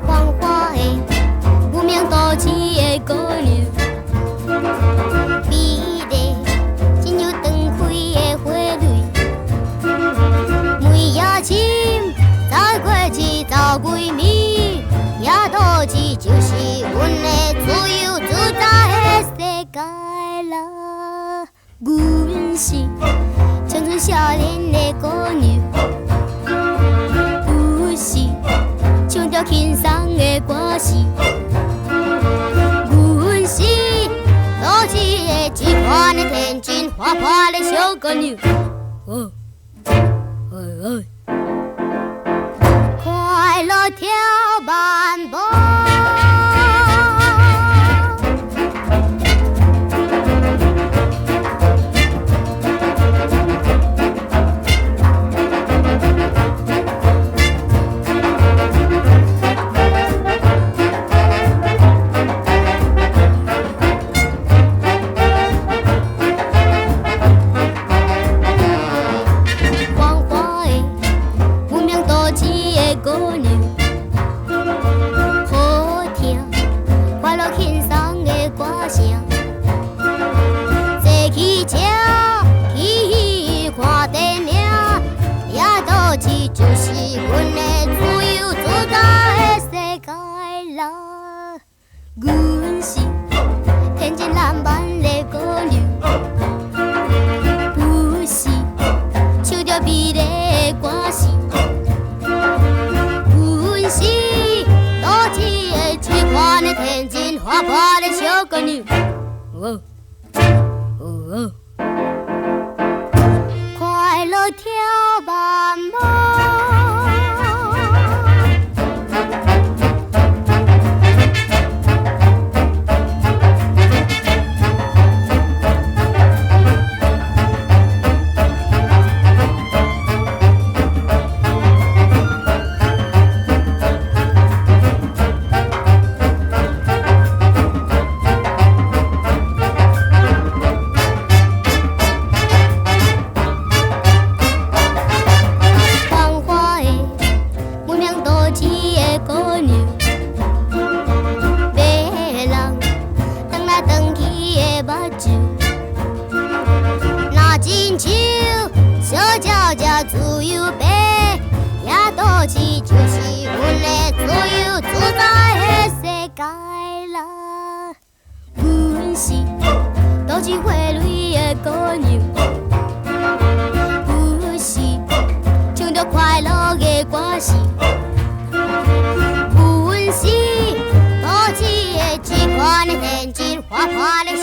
繁华的无名都市的姑娘，美丽亲像断开的花蕊，梅也深，走过去走规暝，也都市就是阮的自由自在的世界啦。阮是青春少年的姑娘，不是唱着轻松的歌词。阮是都市的这款的天真活泼的小姑娘。哦，哎哎，快乐跳慢步。繁华的无名都市的姑娘，好听快乐轻松的歌声，坐汽车去看电影，也都市就是阮的自由自在的世界啦。阮是天真烂漫的姑娘，不是唱着美丽的歌词。阮是都市的这款的天真活泼的小姑娘。哦哦哦，快乐跳慢步。繁华的无名都市的姑娘，迷人转来转去的目睭，若亲像小鸟只自由飞，也都市就是阮的自由自在的世界啦。阮是都市花蕊的姑娘，不是唱着快乐的歌词。阮是都市的这款的天真活泼的小